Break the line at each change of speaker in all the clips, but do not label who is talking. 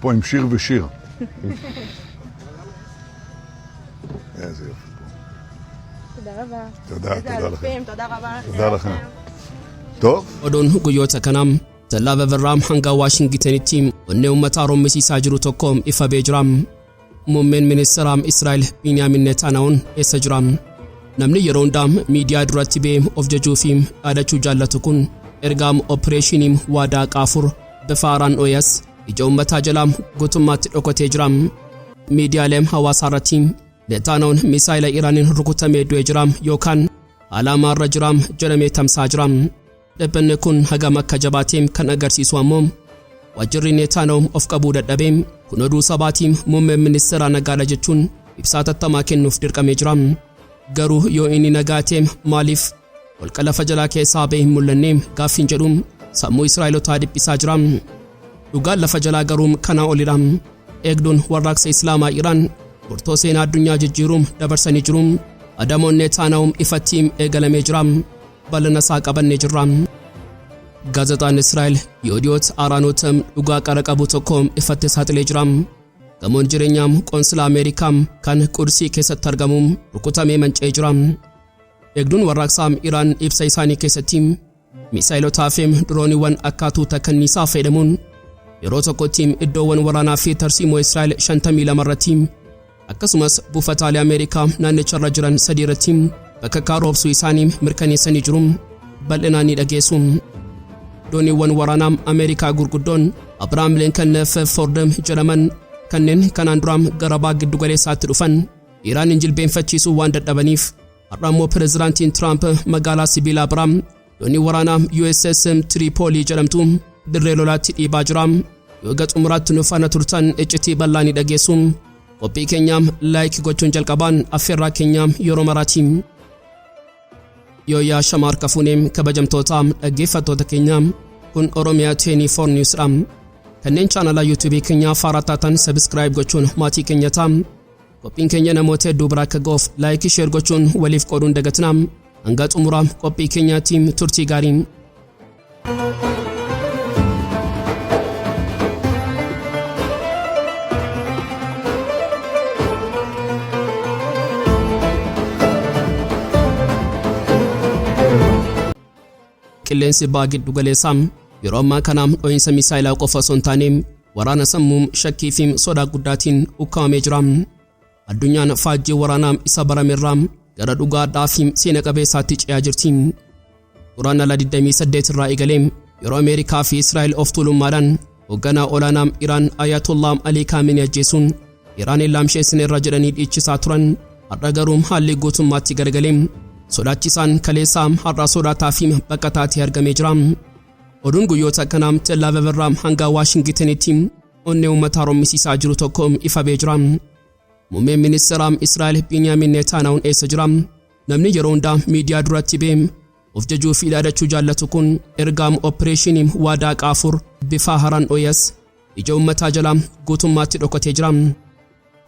פה עם שיר ושיר. איזה יופי פה.
תודה רבה.
תודה,
איזה
תודה לכם.
אלופים, תודה רבה.
תודה לכם. טוב.
Oduun guyyoota kanaa Tel Aviv irraa hanga Waashingitanitti onnee uummataa rommisiisaa jiru tokko ifa bee jira. Muummeen ministeera Israa'el Binyaamin Netanyahuun eessa jira? Namni yeroo hundaa miidiyaa duratti ba'ee of jajuu fi dhaadachuu jaallatu kun ergaa opereeshinii waadaa qaafur bifa haaraan dhoyas ija uummataa jalaa guutummaatti dhokatee jira. Miidiyaaleen hawaasaa irratti Netanyahuun misaayila Iraaniin rukutamee du'ee jira yookaan alaamaa irra jira jedhamee tamsa'aa jira. Dhiphinni kun hagam akka jabaatee kan agarsiisu ammoo waajjirri Netanyahu of qabuu dadhabee kun oduu sabaatiin muummeen ministeera nagaadha jechuun ibsaa tattamaa kennuuf dirqamee jira. Garuu yoo inni nagaa ta'e maaliif holqa lafa jalaa keessaa ba'ee hin mul'anne gaaffiin jedhu sammuu Israa'elotaa dhiphisaa jira. Dhugaan lafa jalaa garuu kanaa olidha. Eegduun warraaqsa Islaamaa Iraan murtoo seenaa addunyaa jijjiiruun dabarsanii jiru. Adamoon Netanyahu ifatti eegalamee jira. Bal'ina isaa qabannee jirra. Gaazexaan Israa'el Yediot Ahronoot dhugaa qara qabu tokko ifatti saaxilee jira. Gamoon jireenyaa qoonsila Ameerikaa kan Qudsii keessatti argamu rukutamee manca'ee jira. Eegduun warraaqsaa Iraan ibsa isaanii keessatti misaayilotaa fi dirooniiwwan akkaatuu kanniisaa fayyadamuun yeroo tokkotti iddoowwan waraanaa fi tarsiimoo Israa'el 52 irratti, akkasumas buufataalee Ameerikaa naannicharra jiran sadii irratti bakka roobsuu isaanii mirkaneessanii jiru. Bal'inaan ni dhageessu. Dooniiwwan waraanaa Ameerikaa gurguddoon Abrahaam Lincoln fi Ford jedhaman kanneen kanaan dura gara baha giddu galeessaatti dhufan Iraan jilbeenfachiisuu waan dadhabaniif, har'a immoo pireezidaantiin Tiraamp magaalaa sibiilaa biraa doonii waraanaa USS Tripoli jedhamtu dirree lolaatti dhiibaa jira. Yoo egaa xumuraatti nu faana turtan iccitii bal'aa ni dhageessu. Qophii keenya like gochuun jalqabaan affeerraa keenya yeroo maraati. Yooyyaa shamaar kafuunee kabajamtoota dhaggeeffattoota keenya, kun Oromiyaa 24 News dha. Kanneen chaanalaa yuutuubii keenyaa faaraa taatan subscribe gochuun maatii keenya ta'a. Qophiin keenya namoota hedduu bira akka ga'uuf like, share gochuun waliif qooduun dagatina. Hanga xumuraa qophii keenyaatti turtii gaarii. Qilleensi baha giddu galeessaa yeroo ammaa kana dho'iinsa misaayilaa qofa osoo hin taane waraana sammuu, shakkii fi sodaa guddaatiin ukkaamamee jira. Addunyaan faajjii waraanaa isa baramerraa gara dhugaadhaa fi seena qabeessaatti ce'aa jirti. Guraandhala 28 irraa eegalee yeroo Ameerikaa fi Israa'el of tuulummaadhaan hoogganaa olaanaa Iraan Ayatollah Alii Khamenei ajjeesuun Iraan laamsheessineerra jedhanii dhiichisaa turan, har'a garuu haalli guutummaatti garagalee sodaachisaan kaleessaa har'a sodaataa fi baqataatti argamee jira. Oduun guyyoota kanaa Tel Aviv irraa hanga Waashingitanitti onnee uummataa rommisiisaa jiru tokko ifa bee jira. Muummeen ministeera Israa'el Binyaamin Netanyahuun eessa jira? Namni yeroo hundaa miidiyaa duratti ba'ee of jajuu fi dhaadachuu jaallatu kun ergaa opereeshinii waadaa qaafur bifa haaraan dhoyas ija uummataa jalaa guutummaatti dhokatee jira.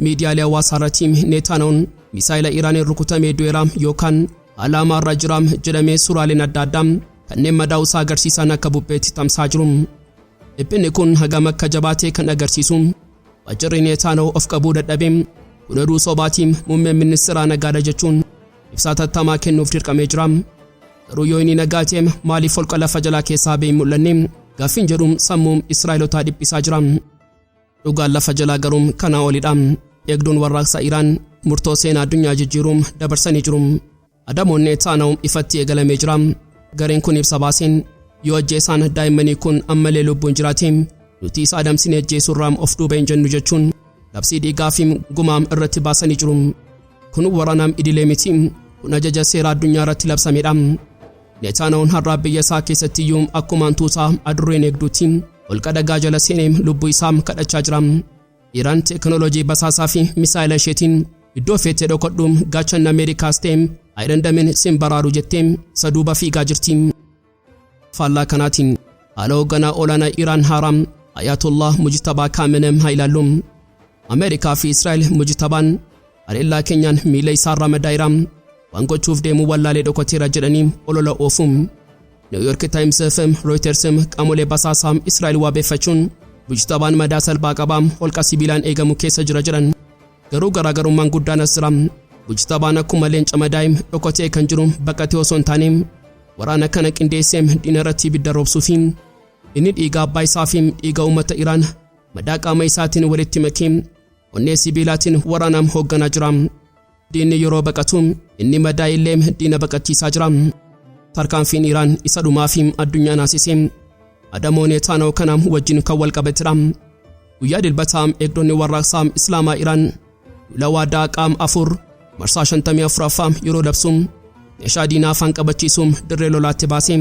Miidiyaalee hawaasaa irratti Netanyahuun misaayila Iraaniin rukutamee du'eera yookaan alaamaa irra jira jedhamee suuraaleen adda addaa kanneen madaa'uu isaa agarsiisan akka bubbeetti tamsa'aa jiru. Dhiphinni kun hagam akka jabaatee kan agarsiisu waajjirri Netanyahu of qabuu dadhabee kun oduu sobaatiin muummeen ministeeraa nagaadha jechuun ibsaa tattamaa kennuuf dirqamee jira. Garuu yoo inni nagaa ta'e maaliif holqa lafa jalaa keessaa ba'ee hin mul'anne gaaffiin jedhu sammuu Israa'elotaa dhiphisaa jira. Dhugaan lafa jalaa garuu kanaa olidha. Eegduun warraaqsa Iraan murtoo seenaa addunyaa jijjiiruun dabarsanii jiru. Adamoon Netanyahu ifatti eegalamee jira. Gareen kun ibsa baaseen yoo ajjeesaan daa'immanii kun ammallee lubbuun jiraate nuti isa adamsine ajjeesurraa of duuba hin jennu jechuun labsii dhiigaa fi gumaam irratti baasanii jiru. Kun waraanaam idilee miti. Kun ajaja seera addunyaa irratti labsamedha. Netanyahuun har'a biyya isaa keessatti iyyuu akkuma hantuutaa adurreen eegduutti holqa dhagaa jala seenee lubbuu isaa kadhachaa jira. Iraan teekinooloojii basaasaa fi misaayila isheetiin iddoo feetee dhokadhu, gaachanni Ameerikaas ta'e Iron Dome sin baraaru jettee isa duuba fiigaa jirti. Faallaa kanaatiin haala hoogganaa olaanaa Iraan haaraa Ayatollah Mujtabaa Khamenei haa ilaallu. Ameerikaa fi Israa'el Mujtabaan haleellaa keenyaan miila isaarraa madaa'eera, waan gochuuf deemuu wallaalee dhokateera jedhanii olola oofu. New York Times fi Reuters qaamolee basaasaa Israa'el waabeeffachuun Mujtabaan madaa salphaa qabaam holqa sibiilaan eegamu keessa jira jedhan. Garuu garaagarummaan guddaan as jira. Mujtabaan akkuma leenca madaa'im dhokatee kan jiru baqatee osoo hin taane waraana kana qindeesseem diina irratti ibidda roobsuufi inni dhiiga abbaa isaa fi dhiiga uummata Iraan madaa qaama isaatiin walitti makee onnee sibiilaatiin waraanaam hoogganaa jira. Diinni yeroo baqatu inni madaa illee diina baqachiisaa jira. Tarkaanfiin Iraan isa dhumaa fi addunyaa naasisee adamoo Neetaanoo kana wajjin kan wal qabatedha. Guyyaa Dilbataa eegdonni warraaqsaa Islaamaa Iraan duula waadaa qaam 4 marsaa 54ffaa yeroo labsu meeshaa diinaa afaan qabachiisuun dirree lolaatti baasee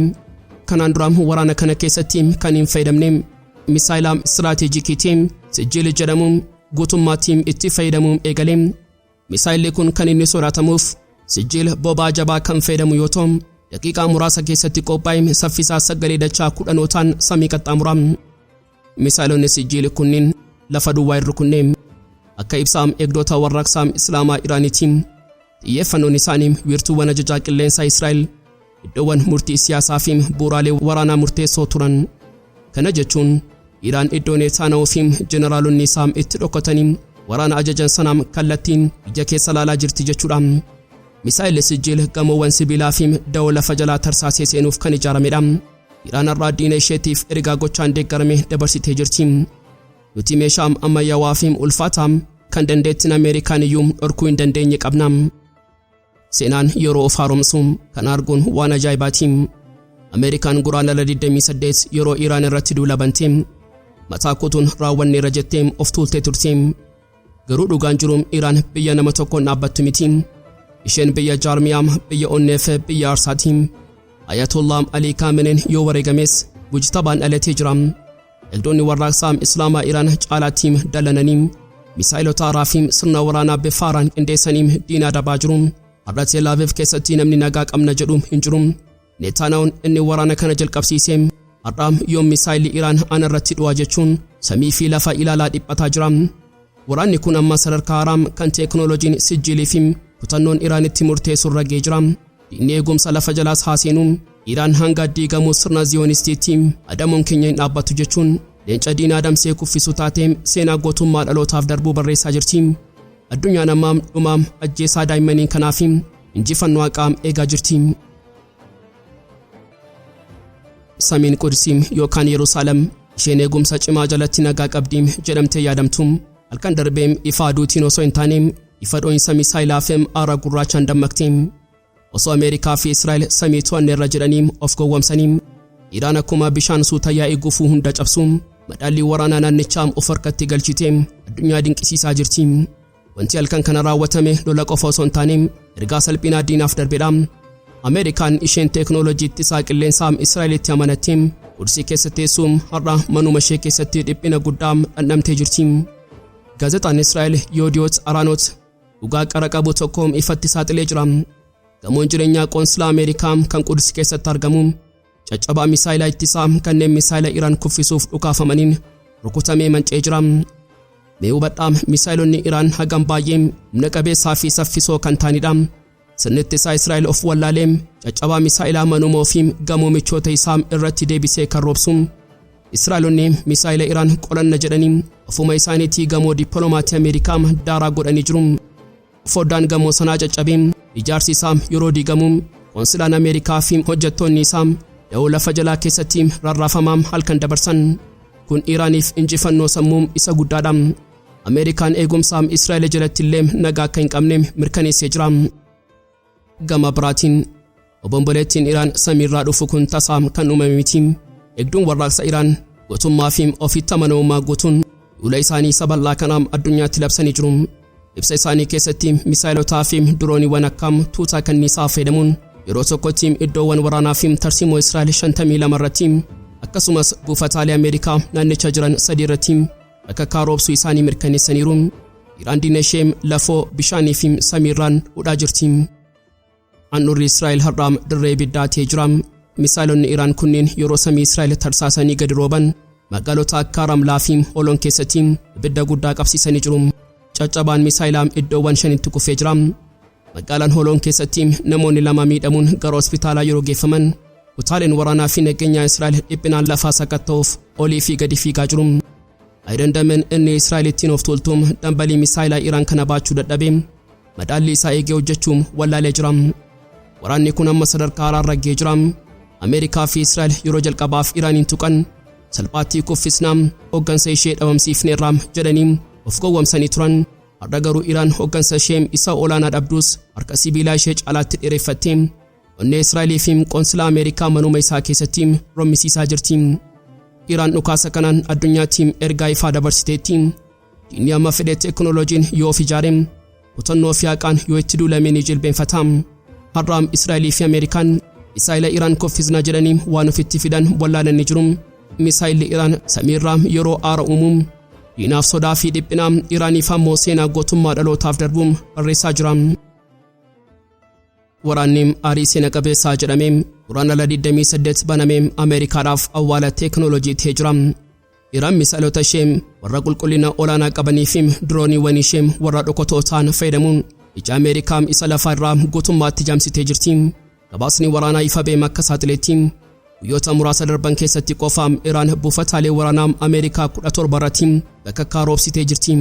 kanaan dura waraana kana keessatti kan hin fayyadamne misaayila istiraateejikiitiin Sijjiil jedhamu guutummaatti itti fayyadamuu eegale. Misaayilli kun kan inni sodaatamuuf Sijjiil boba'aa jabaa kan fayyadamu yoo ta'u daqiiqaa muraasa keessatti qophaa'e saffisaa sagalee dachaa kudhanootaan samii qaxxaamura. Misaayilonni Sijjiil kunniin lafa duwwaa hin rukunne. Akka ibsaa eegdota warraaqsaa Islaamaa Iraaniitiin xiyyeeffannoon isaanii wiirtuuwwan ajajaa qilleensaa Israa'el iddoowwan murtii siyaasaa fi bu'uuraalee waraanaa murteessoo turan. Kana jechuun Iraan iddoo Neetaanahuu fi jeneraalonni isaa itti dhokatanii waraana ajajan sanaam kallattiin ija keessa laalaa jirti jechuudha. Misaayilli Sijjiil gamoowwan sibiilaa fi dawoo lafa jalaa tarsaasee seenuuf kan ijaaramedha. Iraan har'aa diina isheetiif ergaa gochaan deeggarame dabarsitee jirti. Nuti meeshaa ammayyaawaa fi ulfaataa kan dandeettiin Ameerikaan iyyuu dhorkuu hin dandeenye qabna. Seenaan yeroo of haaromsu kan arguun waan ajaa'ibaati. Ameerikaan Guraandhala 28 yeroo Iraan irratti duula bantee mataa kutuun raawwanneerra jettee of tuultee turte. Garuu dhugaan jiru Iraan biyya nama tokkoon dhaabbattu miti. Isheen biyya jaarmiyaa, biyya onneef biyya aarsaati. Ayatollah Alii Kaameneen yoo wareegames Mujtabaan dhalatee jira. Eegdonni warraaqsaa Islaamaa Iraan caalaatti dallananii misaayilota haaraa fi sirna waraanaa bifa haaraan qindeessanii diina adabaa jiru. Har'a Tel Aviv keessatti namni nagaa qabna jedhu hin jiru. Netanyahuun inni waraana kana jalqabsiise har'a yoom misaayilli Iraan ana irratti dhu'a jechuun samii fi lafa ilaalaa dhiphataa jira. Waraanni kun amma sadarkaa haaraa kan teeknooloojiin Sijjiilii fi kutannoon Iraanitti murteessu irra ga'ee jira. Diinni eegumsa lafa jalaas haa seenu Iraan hanga diigamuu sirna Ziyoonistiitti adamuun keenya hin dhaabbatu jechuun leenca diina adamsee kuffisu taatee seenaa gootummaa dhalootaaf darbuu barreessaa jirti. Addunyaan ammaa dhumaa ajjeesaa daa'immanii kanaaf injifannoo haqaa eegaa jirti. Samiin Qudsiin yookaan Yerusaalem isheen eegumsa cimaa jalatti nagaa qabdi jedhamtee yaadamtu halkan darbee ifa aduutiin osoo hin taane ifa dho'iinsa misaayilaa fi aara gurraachaan dammaqte. Osoo Ameerikaa fi Israa'el samii to'anneerra jedhanii of gowwomsanii Iraan akkuma bishaan suuta yaa'ee gufuu hunda cabsu madaallii waraanaa naannichaa of harkatti galchitee addunyaa dinqisiisaa jirti. Wanti halkan kana raawwatame lola qofa osoo hin taane ergaa salphinaa diinaaf darbedha. Ameerikaan isheen teeknooloojii ittisaa qilleensaa Israa'elitti amanatte Qudsii keessa teessuun har'a manuma ishee keessatti dhiphina guddaa dhandhamtee jirti. Gaazexaan Israa'el Yoodiyoot Araanot dhugaa qara qabu tokko ifatti saaxilee jira. Gamoon jireenyaa qoonsilaa Ameerikaa kan Quds keessatti argamu caccabaa misaayilaa ittisaa kanneen misaayila Iraan kuffisuuf dhukaafamaniin rukutamee manca'ee jira. Mee hubadhaa, misaayilonni Iraan hagam baay'ee humna qabeessaa fi saffisoo kan ta'anidha. Sirni ittisaa Israa'el of wallaalee caccabaa misaayilaa manuma ofii gamoo michoota isaa irratti deebisee kan roobsu. Israa'elonni misaayila Iraan qolanna jedhanii ofuma isaaniitii gamoo dippiloomatii Ameerikaa daaraa godhanii jiru. Foddaan gamoo sanaa caccabee ijaarsi isaa yeroo diigamu qoonsilaan Ameerikaa fi hojjettoonni isaa da'oo lafa jalaa keessatti rarraafamaa halkan dabarsan. Kun Iraaniif injifannoo sammuu isa guddaadha. Ameerikaan eegumsa Israa'el jalatti illee nagaa akka hin qabne mirkaneessee jira. Gama biraatiin obomboleettiin Iraan samiirraa dhufu kun tasaa kan uumame miti. Eegduun warraaqsa Iraan gootummaa fi ofitti amanamummaa guutuun duula isaanii isa bal'aa kanaam addunyaatti labsanii jiru. Ibsa isaanii keessatti misaayilotaa fi dirooniiwwan akkam tuutaa kanniisaa fayyadamuun yeroo tokkotti iddoowwan waraanaa fi tarsiimoo Israa'el 52 irratti akkasumas buufataalee Ameerikaa naannicha jiran 3 irratti bakakkaa roobsuu isaanii mirkaneessaniiru. Iraan diina ishee lafoo, bishaanii fi samiirraan hudhaa jirti. Handhuurri Israa'el har'aa dirree ibiddaa ta'ee jira. Misaayilonni Iraan kunneen yeroo samii Israa'el tarsaasanii gadi rooban magaalota akka Ramlaa fi Holoon keessatti ibidda guddaa qabsiisanii jiru. Caccabaan misaayilaa iddoowwan 5tti kufee jira. Magaalaan Holoon keessatti namoonni 2 miidhamuun gara hospitaalaa yeroo geeffaman kutaaleen waraanaa fi nageenyaa Israa'el dhiphinaan lafaa sakatta'uuf olii fi gadi fiigaa jiru. Iron Domeen inni Israa'el ittiin of tuultuum dambalii misaayilaa Iraan kana baachuu dadhabee madaalli isaa eegee hojjechuun wallaalee jira. Waraanni kun amma sadarkaa haaraarra ga'ee jira. Ameerikaa fi Israa'el yeroo jalqabaaf Iraaniin tuqan salphaatti kuffisnaa, hooggansa ishee dhabamsiifneerra jedhanii of gowwomsanii turan. Har'a garuu Iraan hooggansa ishee isa olaanaa dhabdus harka sibiilaa ishee caalaatti dheereffattee onnee Israa'elii fi qoonsilaa Ameerikaa manuma isaa keessatti rommisiisaa jirti. Iraan dhukaasa kanaan addunyaatti ergaa ifaa dabarsiteetti. Diinni amma fedhe teekinooloojiin yoo of ijaare, kutannoo fi haqaan yoo itti duulame ni jilbeenfata. Har'aam Israa'elii fi Ameerikaan misaayila Iraan kuffisna jedhanii waan ofitti fidan wallaalanii jiru. Misaayilli Iraan samiirraa yeroo aara uumuun diinaaf sodaa fi dhiphinaa, Iraaniif ammoo seenaa gootummaa dhalootaaf darbuun barreessaa jira. Waraanni aarii seena qabeessaa jedhamee Guraandhala 28 banamee Ameerikaadhaaf awwaala teekinooloojii ta'ee jira. Iraan misaayilota ishee warra qulqullina olaanaa qabanii fi dirooniiwwan ishee warra dhokatoo ta'an fayyadamuun ija Ameerikaa isa lafaa irraa guutummaatti jaamsitee jirti. Gabaasni waraanaa ifa beema akka saaxileetti, guyyoota muraasa darban keessatti qofa Iraan buufataalee waraanaa Ameerikaa 17 irratti bakka roobsitee jirti.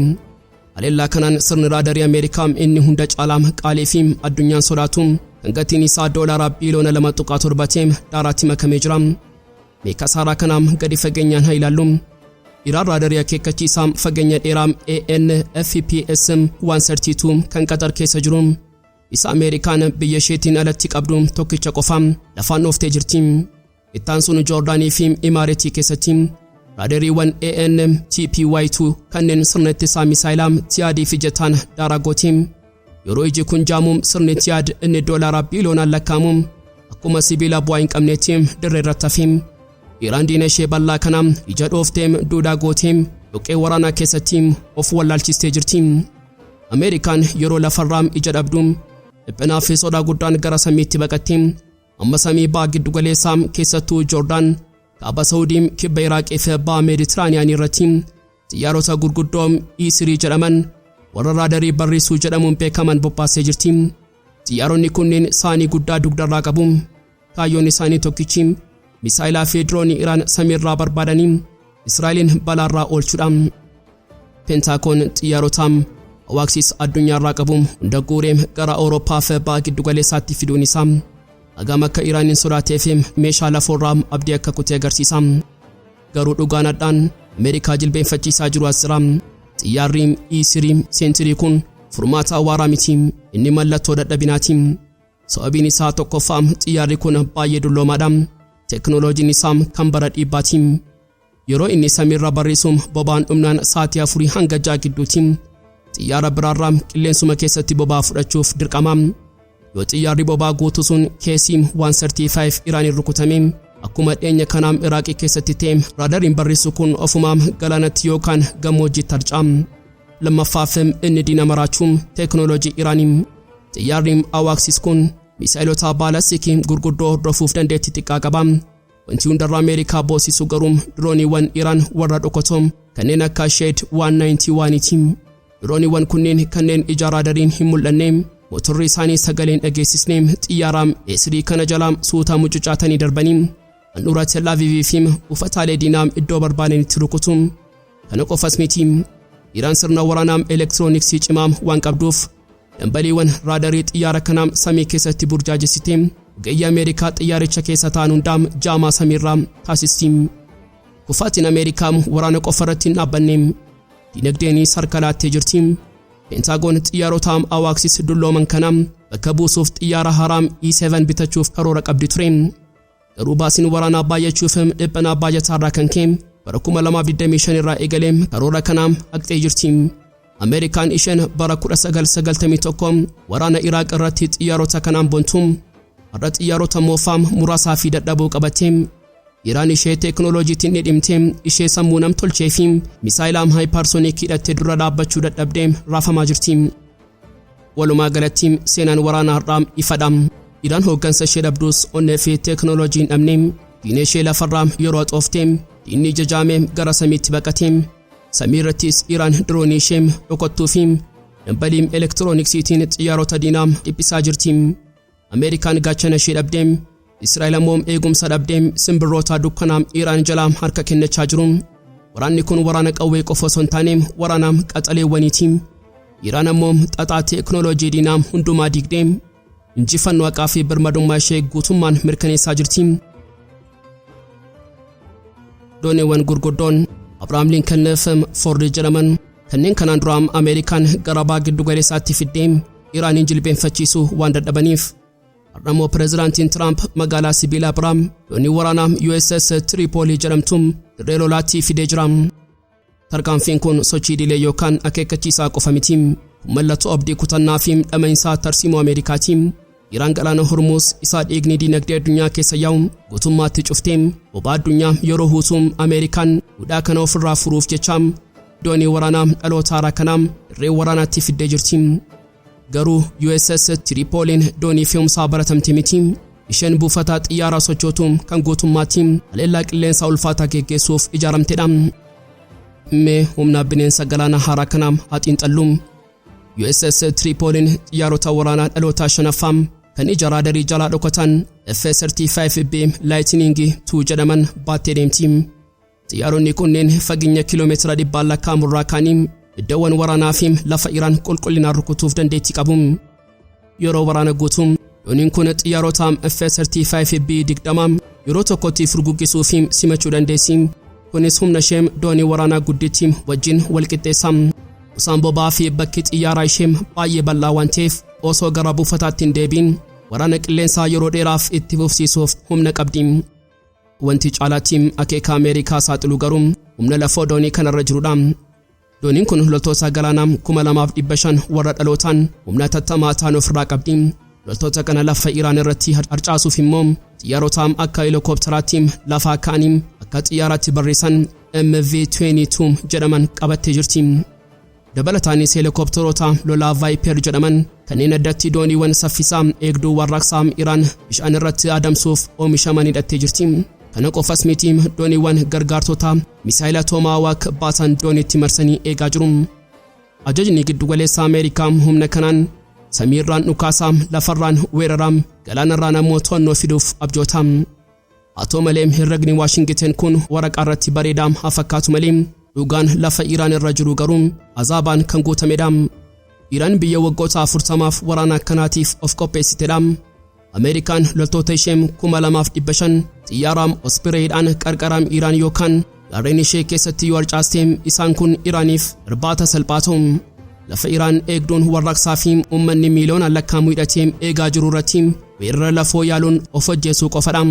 Haleellaa kanaan sirni raadarii Ameerikaa inni hunda caalaa qaalii fi addunyaan sodaatu, kan gatiin isaa doolaara biiliyoona 2.7 ta'e, daaraatti makamee jira. Mee kasaaraa kanaa gadi fageenyaan haa ilaallu. Iraan raadarii akeekkachiisaa fageenya dheeraa AN/FPS 132 kan Qaxar keessa jiru, isa Ameerikaan biyya isheetiin alatti qabdu tokkicha qofa, lafaan dhooftee jirti. Ittaan sun Joordaanii fi Imaareetii keessatti raadariiwwan AN TPY2 kanneen sirna ittisaa misaayilaa THAAD fi jetaan daaraa gooti. Yeroo iji kun jaamu, sirni THAAD inni doolaara biiliyoonaan lakkaa'amu akkuma sibiila bu'aa hin qabneetti dirree irratti hafe. Iraan diina ishee bal'aa kana ija dhooftee duudaa gootee dhoqqee waraanaa keessatti of wallaalchistee jirti. Ameerikaan yeroo lafarraa ija dhabdu dhiphinaa fi sodaa guddaan gara samiitti baqatti. Amma samii ba'a giddugaleessaa, keessattuu Joordaan, kaaba Saawudii, kibba Iraaqii fi ba'a Meeditiraaniyaanii irratti xiyyaarota gurguddoo E3 jedhaman, warra raadarii barriisuu jedhamuun beekaman bobbaasee jirti. Xiyyaaronni kunneen saanii guddaa dugdarraa qabu. Kaayyoon isaanii tokkichi misaayilaa fi diroonii Iraan samiirraa barbaadanii Israa'eliin balaarraa oolchuudha. Peentaagoon xiyyaarota AWACS addunyaarraa qabu hunda guuree gara Awurooppaa fi ba'a giddugaleessaatti fiduun isaa hagam akka Iraaniin sodaatee fi meeshaa lafoorraa abdii akka kutee agarsiisa. Garuu dhugaan hadhaan Ameerikaa jilbeenfachiisaa jiru as jira. Xiyyaarri E3 Sentry kun furmaata awwaaraa miti, inni mallattoo dadhabinaati. Sababiin isaa tokkoffaa, xiyyaarri kun baay'ee dulloomaadha. Teekinooloojiin isaa kan bara dhiibbaati. Yeroo inni samiirra barriisuun boba'aan dhumnaan sa'aatii 4 hanga 6 gidduutti xiyyaara biraarraa qilleensuma keessatti boba'aa fudhachuuf dirqama. Yoo xiyyaarri boba'aa guutu sun KC 135 Iraaniin rukutame, akkuma dhiyeenya kanaam Iraaqii keessatti ta'e, raadariin barrisu kun ofumaa galaanatti yookaan gammoojjiitti harca'a. Lammaffaaf, inni diina maraachuun teekinooloojii Iraanii. Xiyyaarri AWACS kun misaayilota baalastikii gurguddoo hordofuuf dandeettii xiqqaa qaba. Wanti hundarra Ameerikaa boosisu garuu dirooniiwwan Iraan warra dhokatoo kanneen akka Shahed 191ti. Dirooniiwwan kunneen kanneen ija raadariin hin mul'anne, motorri isaanii sagaleen dhageessisne, xiyyaara A3 kana jalaa suutaa mucucaatanii darbanii handhuura Tel Aviv fi buufataalee diinaa iddoo barbaadanitti rukutu. Kana qofas miti, Iraan sirna waraanaa elektirooniksii cimaa waan qabduuf dambaliiwwan raadarii xiyyaara kanaa samii keessatti burjaajessite ogeeyyii Ameerikaa xiyyaaricha keessa ta'an hundaa jaamaa samiirraa taasisti. Kufaatiin Ameerikaa waraana qofa irratti hin dhaabbanne, dinagdeenis harka laattee jirti. Peentaagoon xiyyaarota AWACS dullooman kana bakka buusuuf xiyyaara haaraa E7 bitachuuf karoora qabdi ture. Garuu baasiin waraanaa baay'achuuf dhiphanaa baajataarraa kan ka'e bara 2025 irraa eegalee karoora kana haqxee jirti. Ameerikaan isheen bara 1991 waraana Iraaq irratti xiyyaarota kanaan bontu har'a xiyyaarota moofaa muraasaa fi dadhaboo qabattee, Iraan ishee teekinooloojiitiin dhidhimtee, ishee sammuu nam tolchee fi misaayilaa hypersonic hidhattee dura dhaabbachuu dadhabdee raafamaa jirti. Walumaa galatti seenaan waraanaa har'aa ifadha. Iraan hooggansa ishee dhabdus, onnee fi teekinooloojii hin dhabne. Diina ishee lafarraa yeroo xooftee, diinni ija jaamee gara samiitti baqate. Samii irrattis Iraan diroonii ishee dhokattuu fi dambalii elektirooniksiitiin xiyyaarota diinaa dhiphisaa jirti. Ameerikaan gaachana ishee dhabdee, Israa'el ammoo eegumsa dhabdee simbirroota dukkanaa Iraan jalaa harka kennachaa jiru. Waraanni kun waraana qawwee qofa osoo hin taane waraana qaxaleewwaniiti. Iraan ammoo xaxaa teeknooloojii diinaa hundumaa diigdee injifannoo haqaa fi birmadummaa ishee guutummaan mirkaneessaa jirti. Dooniiwwan gurguddoon Abrahaam Lincoln fi Ford jedhaman kanneen kanaan dura Ameerikaan gara baha giddu galeessaatti fiddee Iraaniin jilbeenfachiisuu waan dadhabaniif, har'ammoo pireezidaantiin Tiraamp magaalaa sibiilaa biraa doonii waraanaa USS Tripoli jedhamtu dirree lolaatti fidee jira. Tarkaanfiin kun sochii dilee yookaan akeekkachiisaa qofa miti. Mallattoo abdii kutannaa fi dhamainsaa tarsiimoo Ameerikaati. Iraan galaana Hormuuz isaa dhiigni diinagdee addunyaa keessa yaa'u guutummaatti cuftee boba'aa addunyaa yeroo huutuu, Ameerikaan hudhaa kana ofirraa furuuf jecha doonii waraanaa dhaloota haaraa kanaa dirree waraanaatti fiddee jirti. Garuu USS Tripoliin doonii fe'umsaa baratamte miti. Isheen buufata xiyyaaraa sochootu kan guutummaatti haleellaa qilleensaa ulfaataa geggeessuuf ijaaramtedha. Mee humna bineensa galaana haaraa kanaa haa xiinxallu. USS Tripoliin xiyyaarota waraanaa dhaloota shanaffaa kan ija raadarii jalaa dhokatan F-35B Lightning II jedhaman baattee deemti. Xiyyaaronni kunneen fageenya kiiloomeetira 100n lakkaa'amurraa ka'anii iddoowwan waraanaa fi lafa Iraan qulqullinaan rukutuuf dandeettii qabu. Yeroo waraana guutuu dooniin kun xiyyaarota F-35B 20 yeroo tokkotti furguggisuu fi simachuu dandeessi. Kunis humna ishee doonii waraanaa gudditti wajjin wal qixxeessa. Kuusaan boba'aa fi bakki xiyyaaraa ishee baay'ee bal'aa waan ta'eef, osoo gara buufataatti hin deebiin waraana qilleensaa yeroo dheeraaf itti fufsiisuuf humna qabdi. Wanti caalaatti akeeka Ameerikaa saaxilu garuu humna lafoo doonii kanarra jirudha. Dooniin kun loltoota galaanaa 2500 warra dhalootaan humna tattamaa ta'an ofirraa qabdi. Loltoota kana lafa Iraan irratti harcaasuuf immoo xiyyaarota akka heelikoopteraatti lafaa ka'anii akka xiyyaaraatti barreessan MV-22 jedhaman qabattee jirti. Dabalataanis heelikoopteroota lolaa Viper jedhaman kanneen addatti dooniiwwan saffisaa eegduu warraaqsaa Iraan bishaan irratti adamsuuf oomishaman hidhattee jirti. Kana qofas miti, dooniiwwan gargaartota misaayila Tomahawk baatan dooniitti marsanii eegaa jiru. Ajajni giddugaleessa Ameerikaa humna kanaan samiirraan dhukaasaa, lafarraan weeraraa, galaanarraan ammoo to'annoo fiduuf abjoota. Haa ta'u malee, herregni Waashingiten kun waraqaa irratti bareedaa haa fakkaatu malee, dhugaan lafa Iraan irra jiru garuu azaabaan kan guutamedha. Iraan biyya waggoota 40f waraana akkanaatiif of qopheessitedha. Ameerikaan loltoota ishee 2500 xiyyaara Ospreydhaan qarqara Iraan yookaan gaarreen ishee keessatti yoo harcaaste, isaan kun Iraaniif irbaata salphaa ta'u. Lafa Iraan eegduun warraaqsaa fi uummanni miiliyoonaan lakkaa'amu hidhatee eegaa jiru irratti weerara lafoo yaaluun of ajjeesuu qofadha.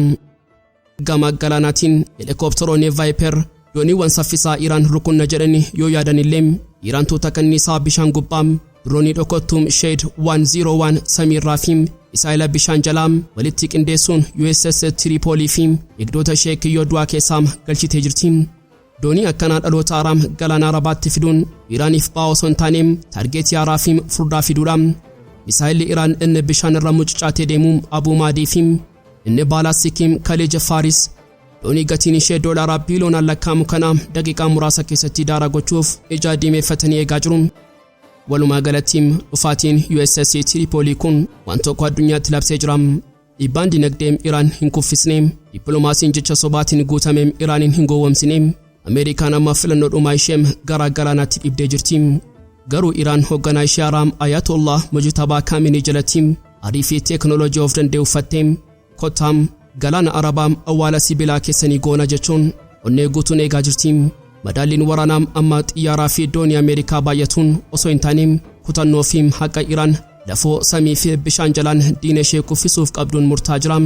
Gama galaanaatiin heelikoopteroonni Viper dooniiwwan saffisaa Iraan rukunna jedhanii yoo yaadan illee, Iraan tuuta kanniisaa bishaan gubbaa, diroonii dhokattuu Shahed 101 samiirraa fi misaayila bishaan jalaa walitti qindeessuun USS Tripoli fi eegdota ishee kiyyoo du'aa keessaa galchitee jirti. Doonii akkanaa dhaloota haaraa galaana Arabaatti fiduun Iraaniif ba'aa osoo hin taane target haaraa fi furdaa fiduudha. Misaayilli Iraan inni bishaan irra mucucaatee deemu Abuu Maadii fi inni baalaastikiin Kaleeja Faaris doonii gatiin ishee doolaaraa biiliyoonaan lakkaa'amu kana daqiiqaa muraasa keessatti daaraa gochuuf ija diimeeffatanii eegaa jiru. Walumaa galatti dhufaatiin USS Tripoli kun waan tokko addunyaatti labsee jira. Dhiibbaan dinagdee Iraan hin kuffisne, dippiloomaasiin jecha sobaatiin guutame Iraaniin hin gowwomsine. Ameerikaan amma filannoo dhumaa ishee gara galaanaatti dhiibdee jirti. Garuu Iraan hoogganaa ishee haaraa Ayatollah Mujtabaa Kaaminii jalatti arii fi teeknooloojii of danda'e uffattee, "Kottaam, galaana Arabaa awwaala sibiilaa keessanii goona," jechuun onnee guutuun eegaa jirti. Madaalliin waraanaa amma xiyyaaraa fi doonii Ameerikaa baay'atuun osoo hin taane, kutannoo fi haqa Iraan lafoo, samii fi bishaan jalaan diina ishee kuffisuuf qabduun murtaa jira.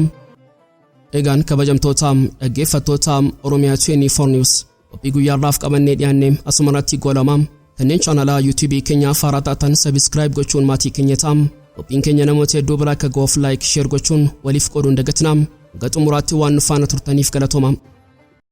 Egaan kabajamtoota dhaggeeffattoota Oromiyaa 24 News, qophii guyyaarraaf qabannee dhiyaanne asumarratti goolama. Kanneen chaanalaa YouTube keenyaa haaraa taatan subscribe gochuun maatii keenya ta'a. Qophiin keenya namoota hedduu bira akka ga'uuf like, share gochuun waliif qooduun dagatina. Hanga xumuraatti waan nu faana turtaniif galatooma.